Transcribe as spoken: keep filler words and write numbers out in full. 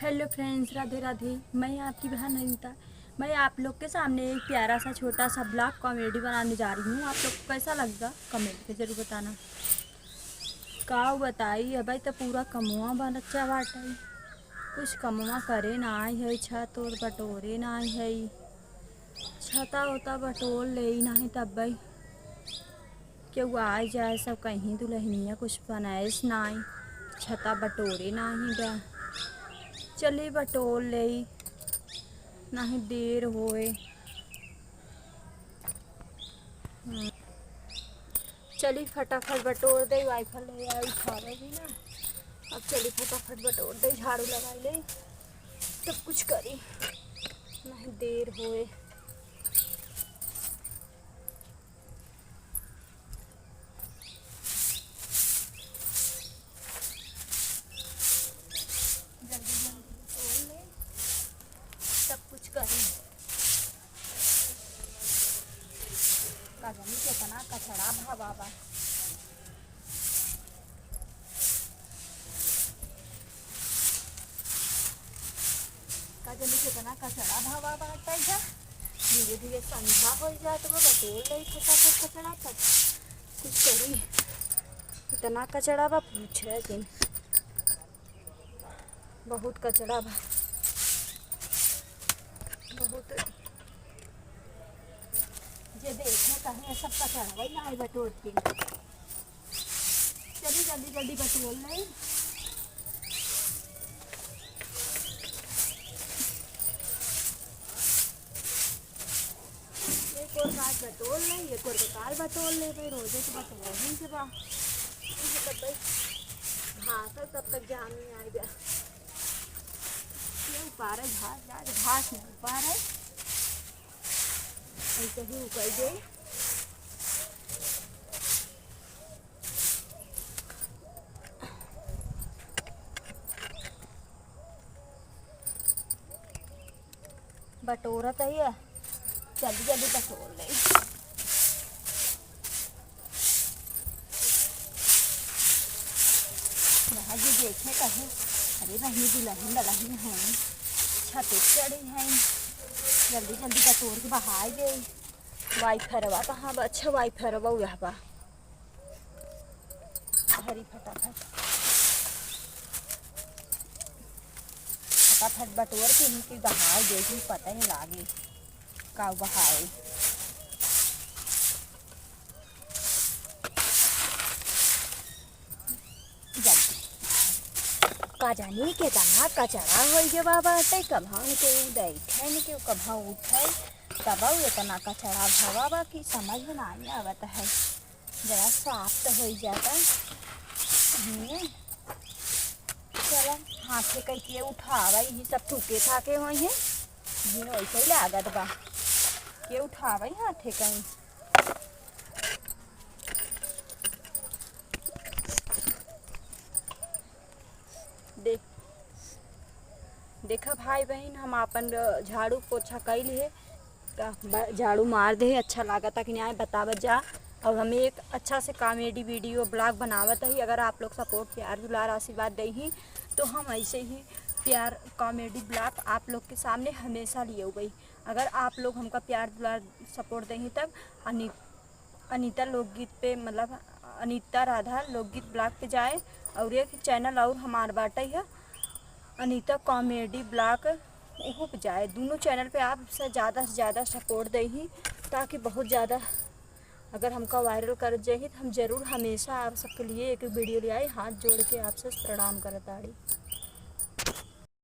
Hello friends, राधे राधे। मैं आपकी बहन अनिता। मैं आप लोग के सामने एक प्यारा सा छोटा सा vlog comedy बनाने जा रही हूँ। आप लोग को कैसा लगेगा, comment पे ज़रूर बताना। का बताई, अबे तो पूरा कमवा बनचा बाटे, कुछ कमवा करे नाहीं है, छत ओर बटोरे नाहीं है। छता ओता बटोर लेई, नाहीं तब भाई केहू आइ जाए, सब कहीं दुलहिनिया कुछ बनाएस नाहीं, छता बटोरे नाहीं बा। चली बटोर लेई, नाहीं देर होए। हम्म। चली फटाफट बटोर दे, वाइफल ले आई, उठावे भी ना। अब चली फटाफट बटोर दे, झाड़ू लगाई ले, तब कुछ करी, नाहीं देर होए। जल्दी जल्दी बटोर ले, तब कुछ करी। का जानी केतना कचड़ा भवा बा। का जानी केतना कचड़ा भवा बाटे जा। धीरे धीरे संझा होइ जात बा, बटोर लेई फटाफट कचड़ा, तब कुछ करी। इतना कचड़ा बा, पूछे जिन। बहुत कचड़ा बा, बहुत। जे देखे कहीं सब कचड़ा वही ना बटोर के। चली जल्दी जल्दी बटोर लेई। एक ओर घास बटोर लेई, एक ओर काल बटोर लेई भाई, रोजे तो बटोर ही के बा। ये तब भाई घास है, तब तक जामी आइ बा। ये उपारे घास, आज घास नहीं उपारे, ऐसे ही उकल दे। बटोरत है ये, जल्दी जल्दी बटोर ले। यहाँ जी देखे कहे, अरे बहिनी दुलहिन दुलहिन हैं, छते चढ़ी हैं, जल्दी जल्दी बटोर के बहाई दे। वाइफरवा कहाँ बा? अच्छा वाइफरवा उहै बा। हरी फटाफट, फटाफट बटोर के इनकी बहाई दे, पता ही लागे का बहाए। जल्दी। का जानी केतना कचड़ा होइ गवा बाटे, कबहन के बैठे न के कबहन उठे, तब एतना कचड़ा भवा बा कि समझ में नाहीं आवत है। जरा साफ तो होइ जाता। हम्म। चला, हाथे कई के उठावा, यही सब थूके थाके होई है। दिन वैसे ही लागत बा। के उठावा ही हाथे कई। देख, देखा भाई बहिन, हम आपन झाड़ू पोछा कई लिए, का ब-, झाड़ू मार दे, अच्छा लागता कि नाहीं, बतावत जा। और हम एक अच्छा से comedy video vlog बनावत ही। अगर आप लोग support, प्यार, दुलार, आशीर्वाद दे ही, तो हम ऐसे ही प्यार comedy vlog आप लोग के सामने हमेशा लिए हुए। अगर आप लोग हमका प्यार, दुलार, support दे ही, तब अनित अनिता लोकगीत पे, मतलब अनिता राधा लोकगीत vlog पे जाए, और एक channel और हमार बाटे है अनिता comedy vlog, उहू पे जाए। दोनों channel पे आपसे ज़्यादा से ज़्यादा support दे ही, ताकि बहुत ज़्यादा अगर हमका viral कर जाही तो हम जरूर हमेशा आप सबके लिए एक video ले आई। हाथ जोड़ के आपसे प्रणाम करत आड़ी।